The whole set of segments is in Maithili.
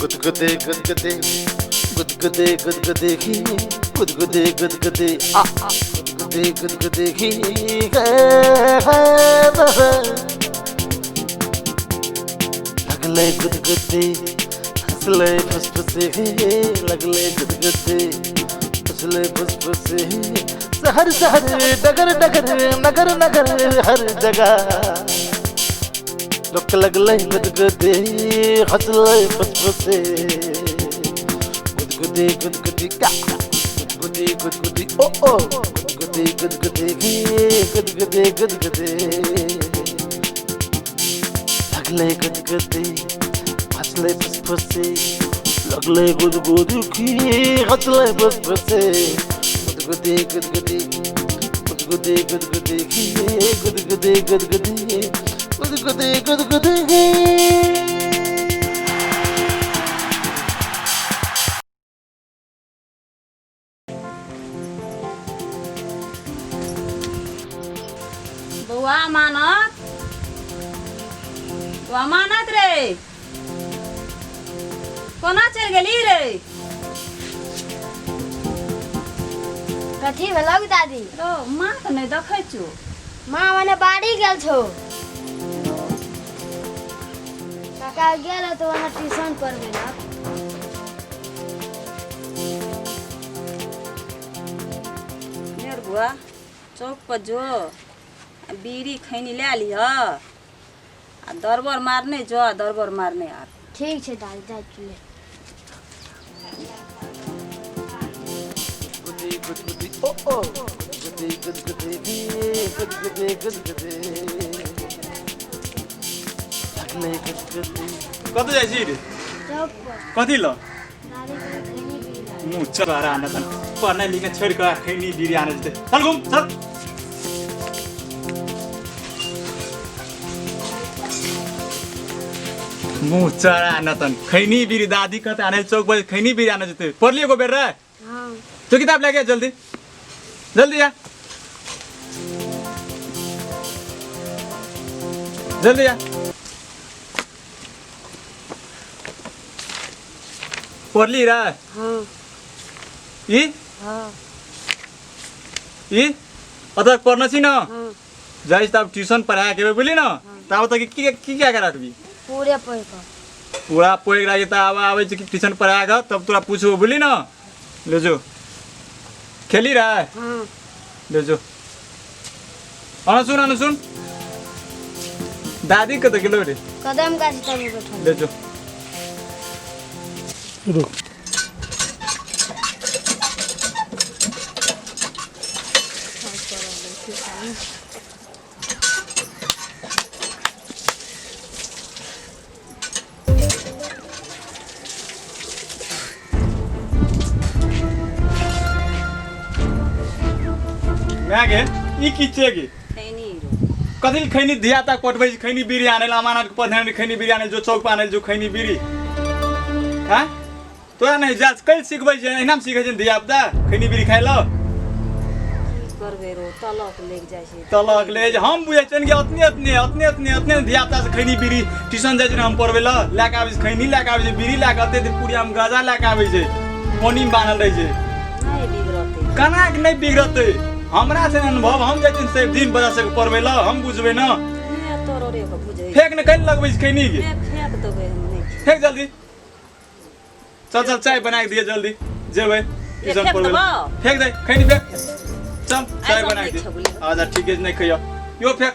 गुदगुदे गुदगुदे गुदगुदे गुदगुदे गुदगुदे गुदगुदे आ गुदगुदे गुदगुदे लगले गुदगुदे हंसले फुसफुसे लगले गुदगुदे हंसले फुसफुसे शहर शहर डगर डगर नगर नगर हर जगह लोक लगले गुदगुदे हंसले फुसफुसे गुदगुदे गुदगुदी का गुदगुदी गुदगुदी ओ ओ गुदगुदी गुदगुदी गुदगुदे गुदगुदे लगले गुदगुदे हंसले फुसफुसे लगले गुदगुदी हंसले फुसफुसे गुदगुदी गुदगुदी गुदगुदी गुदगुदी गुदगुदी गुदगुदी गुदगुदी गुदगुदी। बौआ मानत, बौआ मानत रे, कोना चलि गेली रे? कथी भेलौ दादी? रो माँ के नहि देखै छौ। माँ मने बाड़ी गेल छौ। काका गेल तो वहाँ ट्यूशन पढ़बै लए। मेर बुआ चौक पर जो आ बीड़ी खैनी लए लिह आ दरबर मारने जो आ दरबर मारने आ। ठीक छै दादी, जाइ छी। गुदगुदी गुदगुदी ओ ओ गुदगुदी गुदगुदी गुदगुदी गुदगुदी लगले गुदगुदी। कतऽ जाइ छी रे? चौक पर। कथी ल? दादी के खैनी बीड़ी ला। मुँह चल आने तन पढ़ने लिखने छोड़ कऽ खैनी बीड़ी आने जेतै। चल घुम चल। मुँह चढ़ा न तन खैनी बीड़ी दादी कहते आने चौक पर खैनी बीड़ी आने जेतै। पढ़लिए एको बेर रे? हाँ। तो किताब लए के जल्दी जल्दी आ, जल्दी आ। पढ़ली रे? हाँ। ई? हाँ। ई? अतः पढ़ना छी न? हाँ। जाइ छी तब ट्यूशन पढ़ा के बुझली न? तब तक की की क्या के रखबी? पूरे पढ़ कऽ। पूरा पढ़ राखी तऽ आब आबै छै कि ट्यूशन पढ़ा कऽ तब तोरा पूछबो बुझली न? ले जो। खेली रे? हाँ। ले जो। अन सुन, अन सुन। दादी कतऽ गेलो रे? कदम गाछ तर में बैठल। ले जो। रुक। मैं गे ई की छियै गे? खैनी रो। कथी लए खैनी धिया ता पटबै छी खैनी बीड़ी आनै लए अमानत के पधेने खैनी बीड़ी आनै जो चौक पर आनै जो खैनी बीड़ी। हैं? तोरा नहि जाच कल सिखबै छै एहिना मे सिखै छै धिया पुता खैनी बीड़ी खाइ लए। की करबै रो, तलक लागि जाइ छै। तलक ले जाइ हम बुझै छियनि कि अतने अतने अतने अतने अतने धिया पुता से खैनी बीड़ी ट्यूशन जाइ छै ने हम पढ़बै लए लए कऽ आबै छै खैनी लए कऽ आबै छै बीड़ी लए कऽ अते अते पुड़िया मे गाजा लए कऽ आबै छै पानी मे बान्हल रहै छै। नहि बिगड़तै। केना के नहि बिगड़तै? हमरा छै ने अनुभव, हम जाइ छियनि सब दिन बच्चा सबके पढ़बै लए, हम बुझबै ने। नहि तोर ओरे के बुझै। फेक ने कनि लगबै छै खैनी के। फेक फेक देबै हम नहि खेबै। फेक जल्दी। चल चल चाय बना के दिए जल्दी जेबै ट्यूशन फेक पढ़बै लए। देबौ? फेक दे खैनी फेक। चल चाय आइ बना सब के नहि दिए। खेबौ। अच्छा ठीक है नहीं खैयो यो फेक।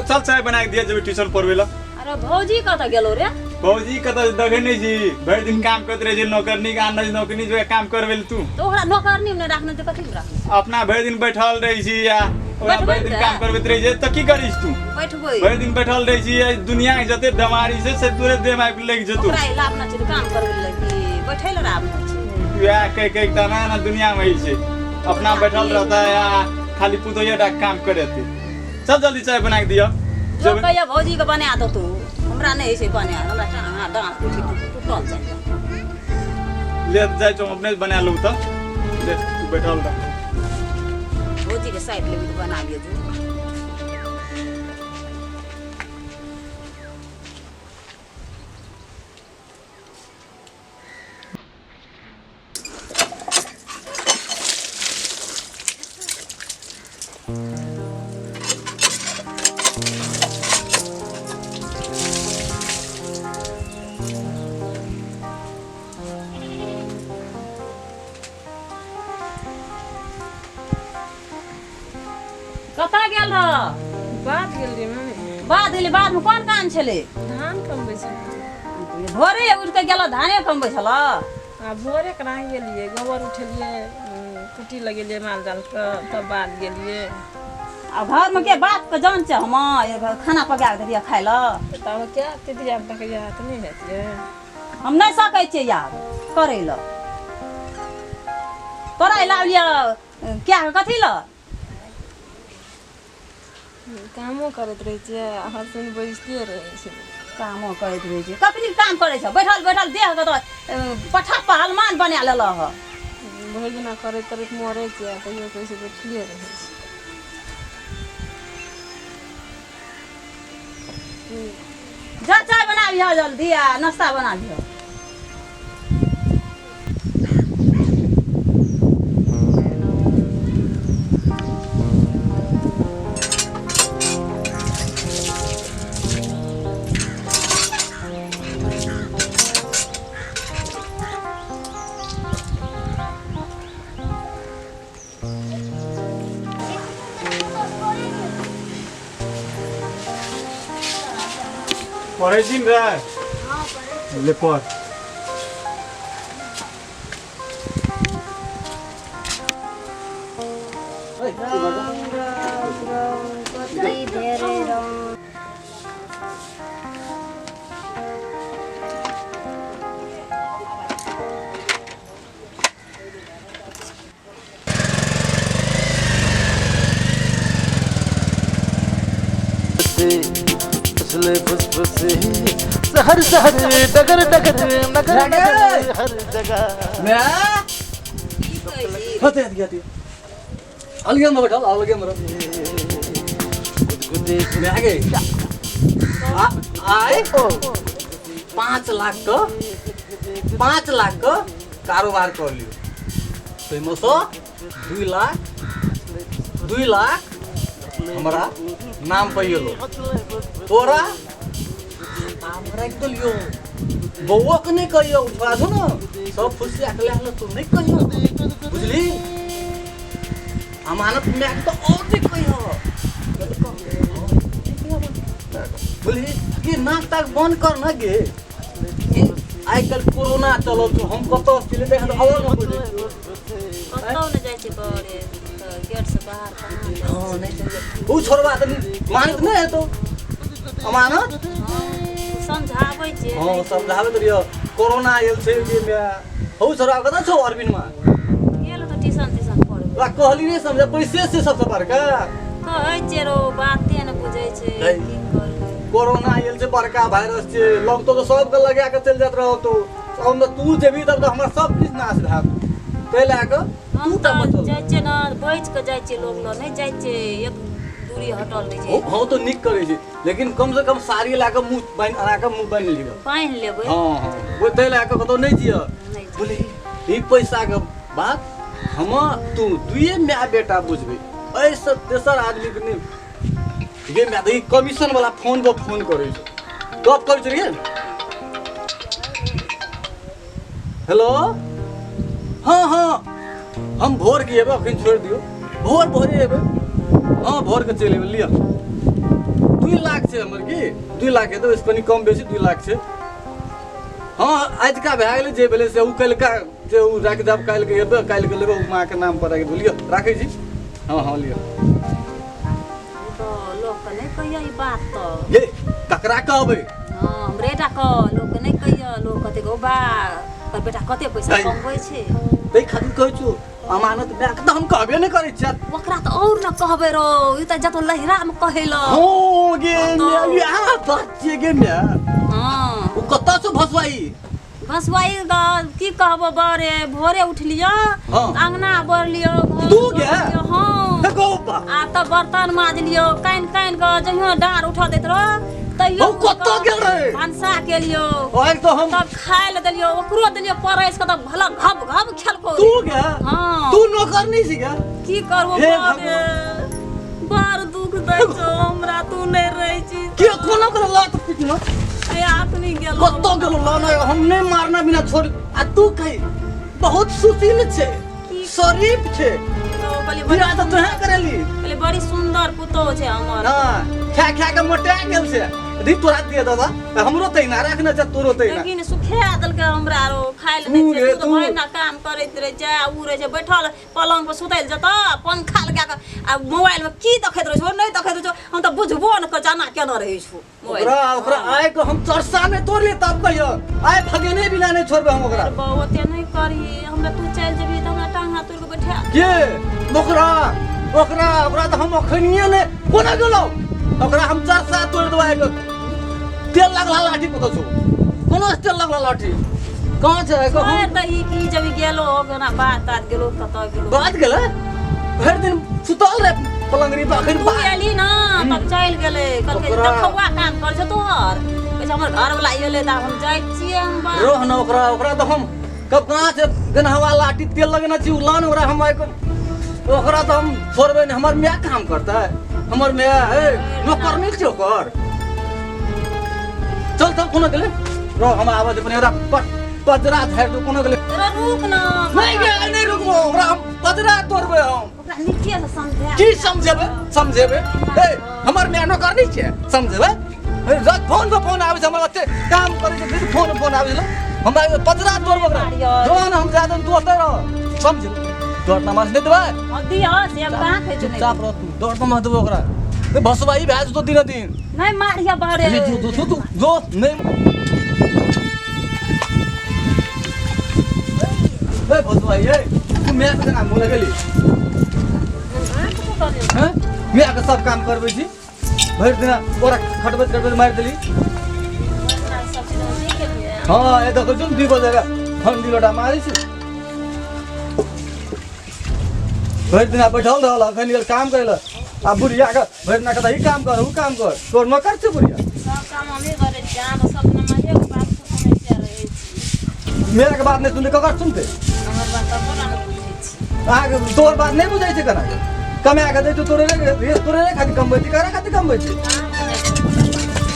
चल चाय बना के दिए जेबै ट्यूशन पढ़बै लए। अरे भौजी कतऽ गेलो रे? भौजी कतऽ देखै नहि छी, भरि दिन काम करैत रहै छै नौकरनी के आनै छै नौकरनी जो काम करबै लए तू। तऽ ओकरा नौकरनी मे नहि राखने तऽ कथी मे राखने? अपना भरि दिन बैठल रहै छी आ ओकरा बैठबै भरि दिन तऽ। काम करबैत रहै छै तऽ की करिस तू? बैठबै। भरि दिन बैठल रहै छी आ दुनिया के जते बेमारी छै से तोरे देह मे आबि लागि जेतौ। ओकरा ई लाभ नहि छै तऽ काम करबै लए कि बैठै लए लाभ नहि छै। वएह कहि कहि के ना ना दुनिया मे होइ छै अपना बैठल रहता है आ खाली पुतोहिए टा काम करेतै। चल जल्दी चाय बना के दिअ। जो जेबै। कहिया भौजी के बना देतौ, हमरा नहि होइ छै बना, हमरा टाँग डाँड़ टूटी टूटल जाइ। ले जाइ छौ हम अपने बना लू तऽ। ले तू बैठल रह। भौजी के साइड लेबी तऽ बना लिअ जो। कतऽ गेल रह? बाध गेल रहियै मम्मी। बाध गेली? बाधमे कोन काम छलै? धान कमबै छलियै। भोरे उठि कऽ गेल धाने कमबै छल? आ भोरे कना गेलियै, गोबर उठेलियै, कुट्टी लगेलियै माल जालके, तब बाध गेलियै। आ घरमे के बापके जान छै? हम खाना पका कऽ देलियै खाय लए। तब क्या एते धिया पुताके इएह तऽ नहि हेतियै? हम नहि सकै छियै आब करै लए। तोरा लाबलियै क्या कथी लए? कामो करैत रहै छियै आ हर दिन बैसिते रहै छियै। कामो करैत रहै छियै? कखनी काम करै छ? बैठल बैठल देहके तऽ पठा पहलमान बना लेलह हँ। भरि दिना करैत करैत मरै छियै, तैयो कहै छै बैठले रहै छै। जा, चाय बनाबिह जल्दी आ नाश्ता बनाबिह। पढ़ै छी ने रे? हाँ, पढ़ै। ले पढ़। राम राम राम, कति धेरै राम। फुसले फुसफुसे, शहर शहर, डगर डगर, नगर नगर, हर जगह। होते हते अलगे में बैठल, अलगे में रह। गुदगुदी। मैं गे आए 5 लाख का, 5 लाख का कारोबार कर लियो। ताहिमे सँ 2 लाख, 2 लाख हमरा नाम पर एलो, तोरा हम राखि देलियो। बौआ के नहि कहियो, छोड़ा छौ ने, सब फुसिया के लए तू नहि कहियो, बुझली? अमानत मायके तऽ और नहि कहियो, बुझली कि? नाक ताक बंद कर न गे। आइ काल्हि कोरोना चलल छौ, हम कतऽ चलि देख तऽ और न बुझै। कतौ नहि जाइ छै बड़े, तऽ गेटसँ बाहर कहाँ जाइ? हँ, नहि चलि। उ छोड़बा तऽ मानत नहि हेतौ अमानत। हँ, समझाबै छियै। हँ, समझाबैत रहियो, कोरोना आयल छै गे माय। हौ छोड़बा कतऽ छौ अरविन्दमा? गेल तऽ ट्यूशन त्यूशन पढ़बै। तोरा कहली नहि समझ, पैसे से सबसँ बड़का। कहै छियै रो, बाते नहि बुझै छै। है। की करबै? कोरोना आयल छै, बड़का वायरस छै, लगतो तऽ सबके लगा के चलि जाइत रहौ। तू हम तू जेबही तब तऽ हमर सब किछु नाश भए जेतौ। ताहि लए कऽ हम तू तऽ तऽ बचल। जाइ छियै ने, बचि कऽ जाइ छियै, लोग लग नहि जाइ छियै, एक दूरी हटल रहै छै। हँ, तऽ नीक करै छै, लेकिन कम से कम साड़ी लए कऽ मुँह बान्हि, अना कऽ मुँह बान्हि लिअ। बान्हि लेबै। हँ, ओहि ताहि लए कऽ कतहु नहि जिय। नहि। बुझली? ई पैसाके बात हम तू दुइए माय बेटा बुझबै, एहिसँ तेसर आदमीके नहि। गे माय, ई कमीशन वाला फोन पर फोन करै छै, गप करै छै गे। हेलो, हँ हँ, हम भोरके एबै, अखन छोड़ि दियौ, भोर भोरे एबै। हँ, भोरके चलि एबै। लिअ, 2 लाख छै हमर की, 2 लाख हेतै, ओहिसँ कनि कम बेसी, 2 लाख छै। हँ, आजुका भए गेलै, जे भेलै से ओ काल्हिका जे ओ राखि देब, काल्हिके एबै, काल्हिके लेबै, ओ माँके नाम पर राखि देब। लिअ, राखै छी। हँ हँ, लिअ। तऽ लोकके नहि कहियो ई बात तऽ। ये ककरा कहबै? हँ, हमरे टा कह, लोकके नहि कहियो। लोक कहतै गो बा, ओकर बेटा कते पैसा नहीं। कमबै छै। ताहि खातिर कहै छु, अमानत मायके तऽ हम कहबे नहि करै छियै। ओकरा तऽ और न कहबै रो, ई तऽ जतो लहिरामे कहैल। हँ गे माय, इएह बात छियै गे माय। हँ। ओ कतऽ से भसवाई? भसवाई तऽ की कहबो बरे, भोरे उठलियो, अंगना बढ़लियो, घर तू गे? बढ़लियो, हँ। देखो बा। आ तब बर्तन माजलियो, कानि कानि कऽ जहियो डाँर उठा दैत रह तैयो। हौ, कतऽ गेल रहै? भनसा केलियो। ओहि तऽ हम तब खाय लए देलियो, ओकरो देलियो परसि कऽ, तब भला घप घप खेलको। तू गे? हँ। तू नौकर नहीं छी गे? की करबो हे बरे, बड़ दुख दै छौ हमरा, तू नहि गेलो कतौ गेलो लाना हम नहीं मारना बिना छोड़ आ तू कही बहुत सुशील छै शरीफ छै तो कहलियै बड़ी बियाह तऽ तोहे करेली कहलियै बड़ी सुन्दर पुतोह छै हमर हाँ खा खा के मोटा गेल छै दी तोरा दिए दादा हमरो तहिना रखने छै तोरो तहिना लेकिन सुखा देलकै हमरा आरो खाय लए नहि तू छै रे, तू तऽ तू। भरि ना काम करैत रहै छै आ उ रहै छै बैठल पलंग पर सुतै लए जेतऽ पंखा लगा कऽ आ मोबाइल मे की देखैत रहै छौ नहि देखैत रहै छौ हम तऽ बुझबो नहि करै छियै एना केना रहै छौ मोबाइल ओकरा ओकरा आय के हम चरसा में तोड़ ले तब कहियो आय भगेने बिना नहीं छोड़बे हम ओकरा बहु ओते नहि करही हमरा तू चलि जेबही तऽ हमरा टांग हाथ तोड़ि कऽ बैठा के ओकरा ओकरा ओकरा तऽ हम अखनिए ने कोना गेलो ओकरा हम चरसा तोड़ देबै आय के तेल लगला लाठी कतऽ छौ कोना से तेल लगला लाठी कहाँ छै आय के हम तऽ ई की जब गेलो ओना बात तात गेलो कतऽ गेलो बात गेलै भरि दिन सुतल रहे पलंगरी पर अखन तू बात एली ना तब चलि गेलै कहलकै ओकरा- देखौआ काम करै छौ तोहर कहै छै हमर घरवला एलै तऽ आब हम जाइ छियै हम बाहर। रोह न ओकरा ओकरा तऽ हम कब कहाँ से गनहवा लाठी तेल लगेने छी उ लान ओकरा हम आइ ओकरा तऽ हम छोड़बै नहि हमर माय काम करतै हमर माय हे नौकर नहि छै ओकर चल चल कोनो गेलै रो हम आबै दे ओकरा पजरा झाड़ि दू कोनो गेलै रे रुक ना नहि गे नहि रुकबो ओकरा हम पजरा तोड़बै हम ओकरा नीचे से समझा की समझेबै समझेबै ए हमर माय नौकर नहि छै समझेबै रज फोन पर फोन आबै छै हमर ओते काम करै छै फिर फोन फोन आबै छै हमरा एगो पजरा तोड़बै ओकरा रोहन हम जादा तू ओतै रह समझ डर नमाज नहि देबै हाँ, दिह से हम कहाँ खाइ छियै चुपचाप रह तू डर नमाज देबै ओकरा ए भसवाई भए जेतौ दिने दिन नहीं मारिया बाहरे जो जो जो तू जो नहीं ए भसवाई ए तू माय के केना मुँह लगेली हैं माय के सब काम करबै छी भरि दिना ओकरा खटबैत खटबैत मारि देली हँ ए देखै छौ ने 2 बजे ठंडी लोटा मारै छी भरि दिना बैठल रहल अखन गेल काम करै लए आ बुढ़िया के भरि दिना कहता ई काम कर ऊ काम कर तोर नौकर छै बुढ़िया सब काम हमही करै छी अहाँ तऽ सब नमाजे के बात सुनै छियै रहै छी मेरा के बात नहि सुनते ककर सुनते हमर बात तऽ कोना नहि बुझै छी अहाँके तोहर बात नहि बुझै छै केना कमा कऽ दै छौ तोरे रे तोरे रे खातिर कमबै छै ककरा खातिर कमबै छै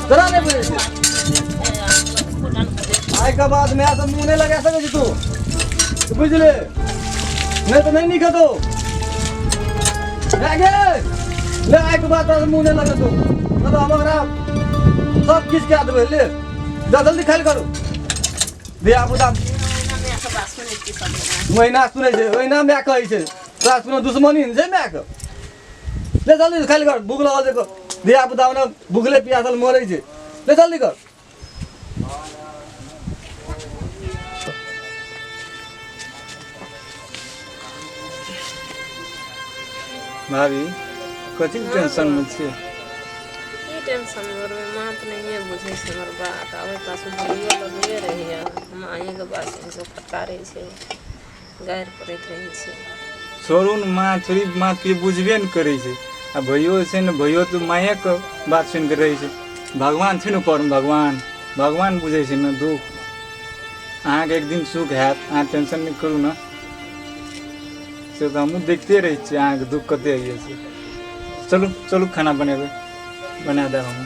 तोरा नहि बुझै छै आइ के बाद माय से मुँह नहि लगा सकै छी तू बुझले नहि तऽ नहि नीक हेतौ लए गे ले आइ के बाद तोरा से मुँह नहि लगेतौ नहि तऽ हम ओकरा सब किछु कए देबै ले जा जल्दी खाइल करू धिया पुता ओहिना सुनै छै ओहिना माय कहै छै तोरा कोनो दुश्मनी नहि छै मायके ले जल्दी खाइल कर भूख लगल छै धिया पुता ओना भूखले प्यासल मरै छै ले जल्दी कर भाभी कथी टेंशन में छियै की टेंशन करबै माँ तऽ नहिए बुझै छै हमर बात आब ओहि पास बोलियो लगले रहैए माँएके बात सुनि कऽ फटकारै छै गारि पड़ैत रहै छै छोड़ू ने माँ थोड़ी माँ के बुझबे ने करै छै आ भैयो छै ने भैयो तऽ मायेके बात सुनि कऽ रहै छै भगवान छै ने ऊपरमे भगवान भगवान बुझै छै ने दुःख अहाँके एक दिन सुख हैत अहाँ टेंशन नहि करू ने से तऽ हमहूँ देखते रहै छियै अहाँके दुःख कते होइए से चलू चलू खाना बनेबै बना देब हमहूँ।